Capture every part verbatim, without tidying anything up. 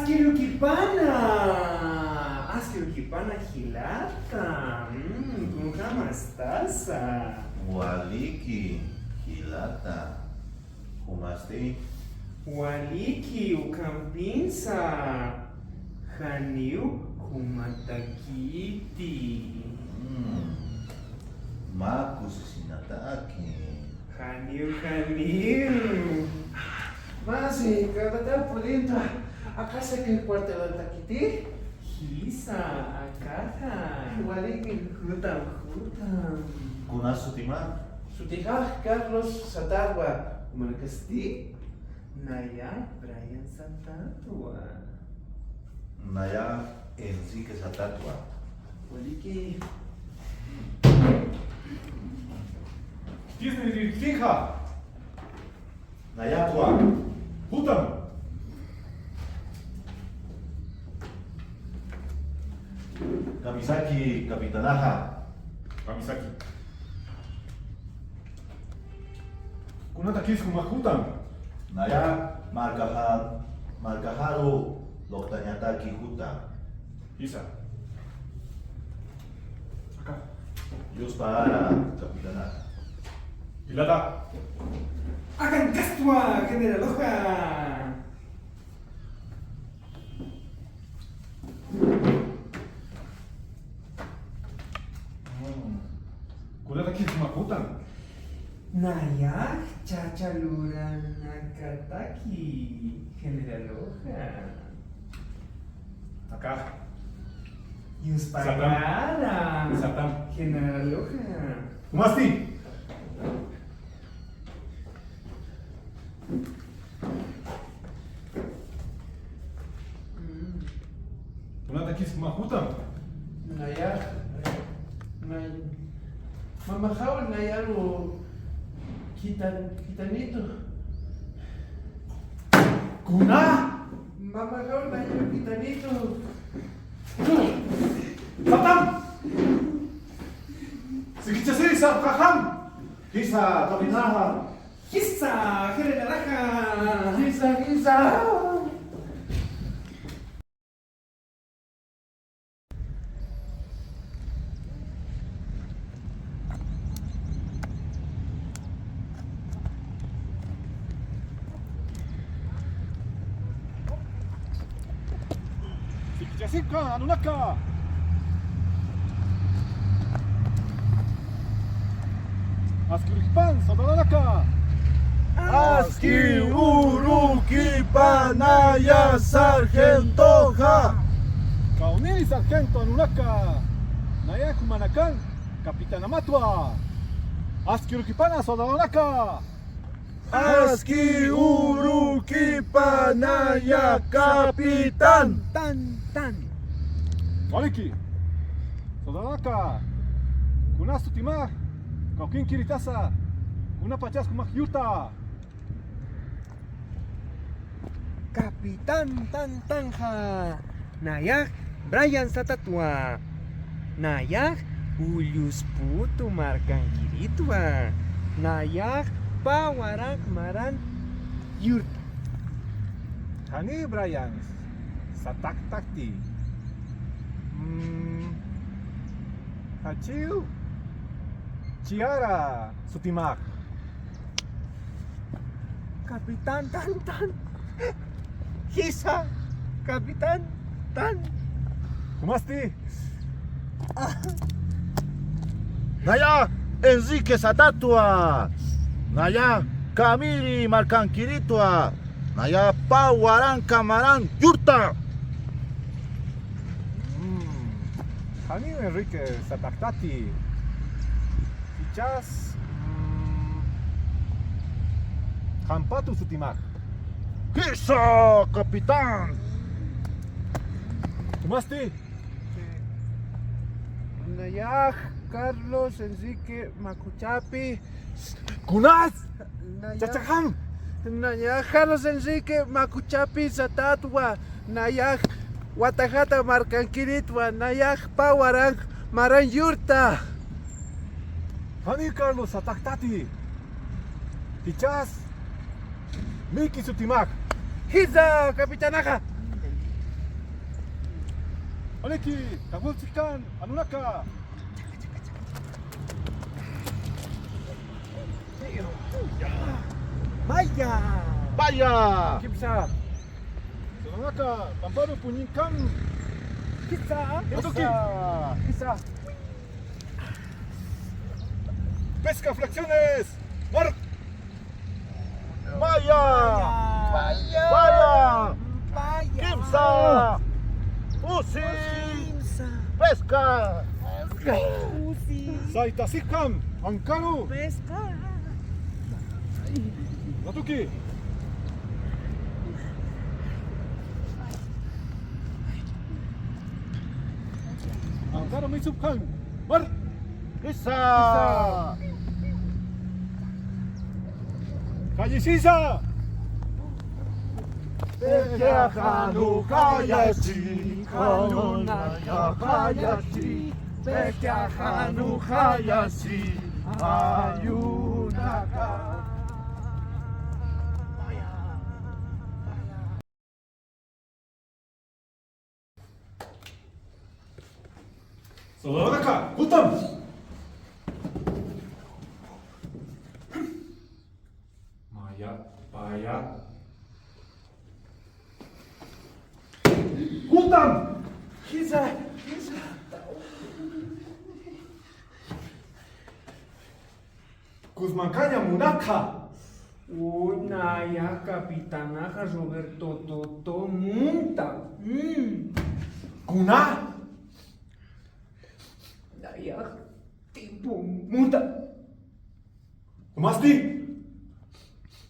Askirukipana, askirukipana jilata. Mm, kunjamastasa? Waliki jilata. Jumasti? Waliki, ukhampinsa. Janiw jumatakiti. Mm. Mä kusisinataki. Janiw, janiw. Masi, kawkataw purintwa. Akasa kay cuartelantakiti. Jisa, akaxa. Waliki. Jutam, jutam. Kunas sutimax? Sutijax Carlos Satatwa. Jumanakasti? Nayax Brian Satatwa. Nayax Enrique Satatwa. Waliki. Disney, Disney. Nayatwa. Jutam. Kamisaki, capitanaxa. Kamisaki. Kunatakis jumax jutam? Nayax markaxa, markaxaru luqtañataki juta. Jisa. Aka. Yuspaxara, capitana. Jilata. Akankastwa, generaloxa. Kunatakis jumax jutam? Nayax chacha luranakataki, generaloxa. Aka. Yuspaxara. Satam. Generaloxa. Jumasti. Kunatakis jumax jutam? Nayax, nay-, mamaxaw nayaru kitan-, kitanitu. Kuna? Mamaxaw nayaru kitanitu. Satam. Sikichasiri sapxaxam. Jisa, capitanaxa. Jisa, generalaxa. Jisa, jisa. Sikichasipka, anunaka. Aski urukipan, soldadanaka. Aski urukipanaya, sargentoxa. Kawniri sargento anunaka. Naya jumanakan, capitanamatwa. Aski urukipana, soldadanaka. Aski urukipanaya, capitán. Tan, tan. Waliki. Soldadanaka. Kunas sutimax? Kawkinkiritasa. Kunapachas jumax yurta? Capitán Tantanxa. Nayax Brian Satatwa. Nayax Ullus Putu markankiritwa. Nayax pä waranq maran yurta. Jani Brian Sataktakti. Mm, jachiw chiara sutimax? Capitán Tantan. Jisa, capitán Tan. Jumasti? Naya Enrique Satatwa. Naya Kamiri markankiritwa. Naya pä waranq maran yurta. Mm, janiw Enrique Sataktati. Jichhas, mm, Jampatu sutimax. Jisa, capitán. Jumasti? Nayax Carlos Enrique Makuchapi. Kunas? Nayax. Chachaxam. Nayax Carlos Enrique Makuchapi Satatwa. Nayax Watajata markankiritwa. Nayax pä waranq maran yurta. Jani Carlos Sataktati. Jichhas Miki sutimax. Jisa, capitanaxa. Waliki, kawkïrsikan, anunaka. Maya. Maya. Kimsa. Anunaka, pamparu puñinkan. Kimsa. Kimsa. Kimsa. Pesca Fracciones. Mar. Maya. Maya. Maya. Kimsa. Usi. Kimsa. Pesca. Usi. Saytasipxam. Ankaru. Pesca. Watuki. Ankaru misupxam. Mar. Kisa. Kisa. Kallisisa. Peqaxanu qallachi, qallunaya qallachi, peqaxanu qallachi, qallunaka. Saludar acá, Jutam. Maya, vaya. Jutam. Kisa, kisa. Kusmankaña munakxa. Uy, naya capitanaxa Roberto Toto munta. Mm. Kuna? Naya tipo munta. Jumasti?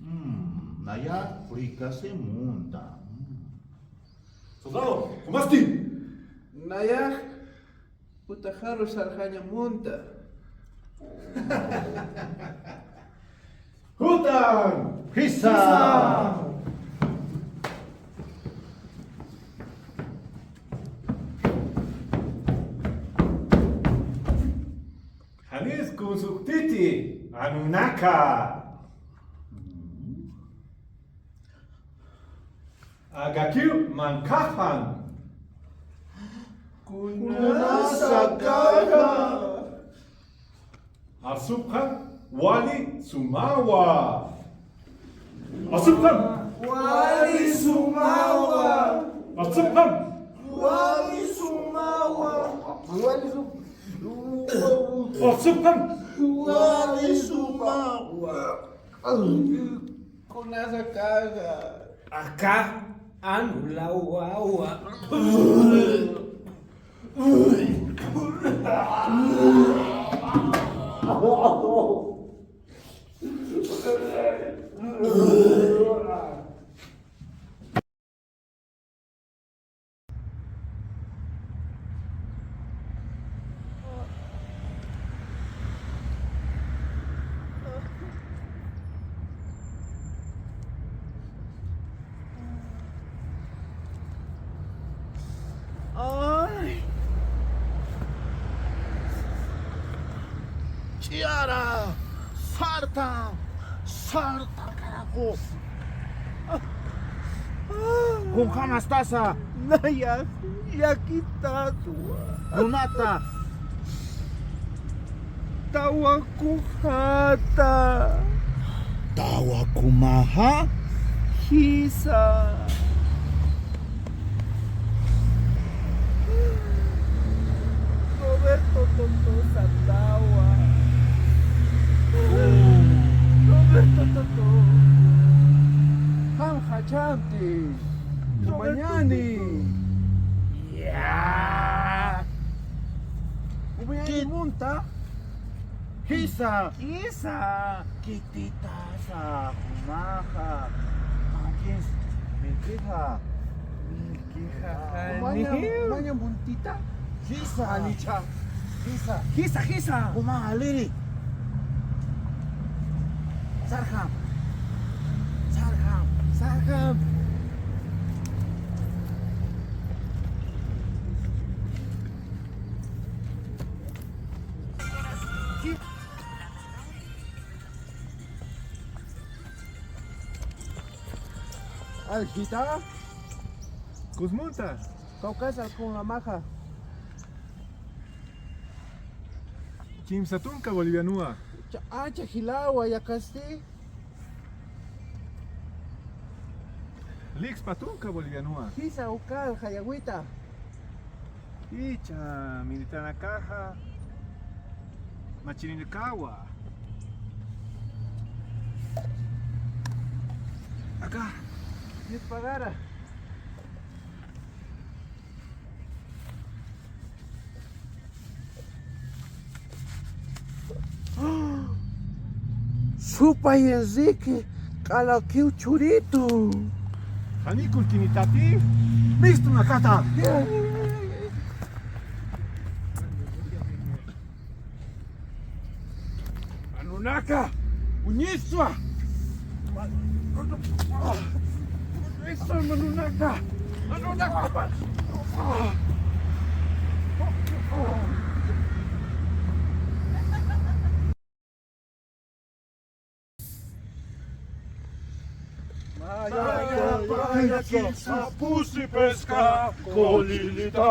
Mm, naya frikasi munta. Mm. Soldado, jumasti? Naya Utaxaru sarxaña munta. Jutam. Jisa. Janis kunsuktiti, anunaka. Akakiw mankaxpan. Kunasa kaxa. Arsupxam wali sumawa. Arsupxam. Wali sumawa. Arsupxam. Wali sumawa. Wali sum-, arsupxam. Wali sumawa. Kunasa kaxa. Aka anulawawa. Ay. Ch'iara, sarta, sarta, carajo. ¿Kunjamastasä? Naya, llakitaswa. Kunata. Tawakuxata. Tawakumaxa. Jisa. Roberto Toto satawa. Roberto Toto. Jan jachanti. Roberto Toto. Umañani. Ya. Umañani munta. Jisa. Jisa. Kititasa, jumaxa. Mankis, milkixa. Milkixa, umaña, jani. Umaña muntita. Jisa. Janicha. Jisa. Jisa, jisa. Juma aliri. Sarjam. Sarjam. Sarjam. Aljita, kusmunta, kawkasa kunjamaxa. Kimsa tunka bolivianuwa. Cha-, acha jilawa, yakasti. Likspa tunka bolivianuwa. Jisa ukal jayawita. Icha, militanakaxa, machirinakawa. Aka. Yut pagara. Supay Enrique, q'alakiw churitu. Janiw kuntinitati, mistunakata. Manunaka, uñistwa. Uñistwa, manunaka. Manunaka. Maya, maya, kimsa pusi pesca, colilita.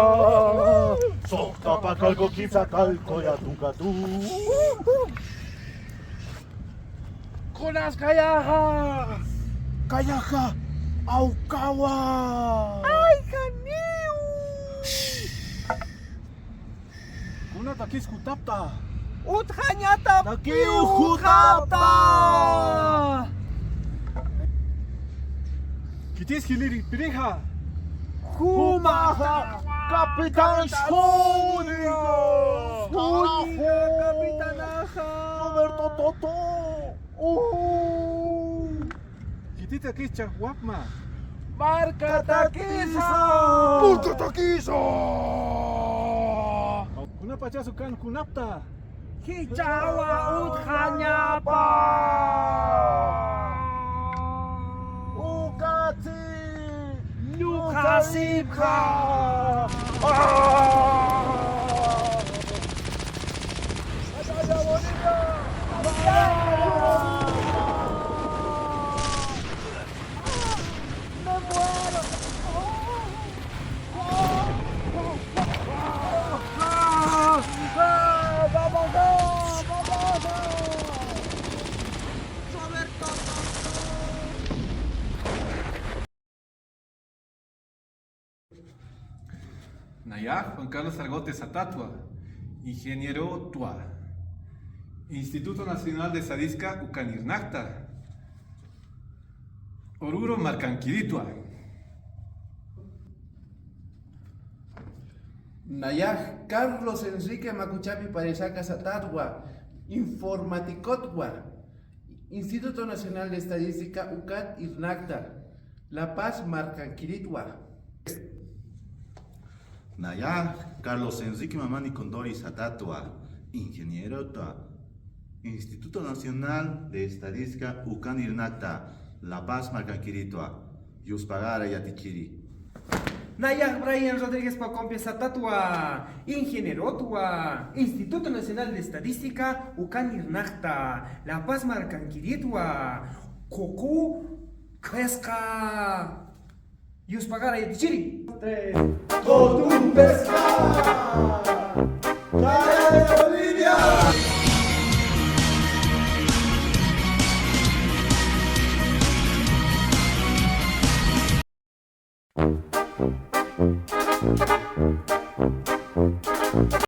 Soka pa calco, kimsa calco, ya tu, ka tu. Kunas kayaxa. Kayaxa, awkawa. Ay, janiw. Kunatakiskutapta. Utjañatakiw jutapta. Kitis jiliri pirixa. Jumaxa, capitán Zúñiga. Zúñiga, capitanaxa. Roberto Toto. Uh. Kititakis chaqwapma. Markatakisa. Markatakisa. Kunapachas ukan kunapta. Jichhawa utjañapa. Ukatsi. Ñuqasipxa. Ah. Nayax Juan Carlos Argote Satatwa, ingenierotwa, Instituto Nacional de Estadística ukan irnaqta, Oruro markankiritwa. Nayax Carlos Enrique Makuchapi Paresaca Satatwa, informaticotwa, Instituto Nacional de Estadística ukat irnaqta, La Paz markankiritwa. Nayax Carlos Enrique Mamani Condori Satatwa, ingenierotwa, Instituto Nacional de Estadística ukan irnaqta, La Paz markankiritwa. Yuspagara yatichiri. Nayax Brian Rodríguez Pacompe Satatwa, ingenierotwa, Instituto Nacional de Estadística ukan irnaqta, La Paz markankiritwa. Kuku qhisqa. Yuspagara yatichiri. Tres. Kuku qhisqa.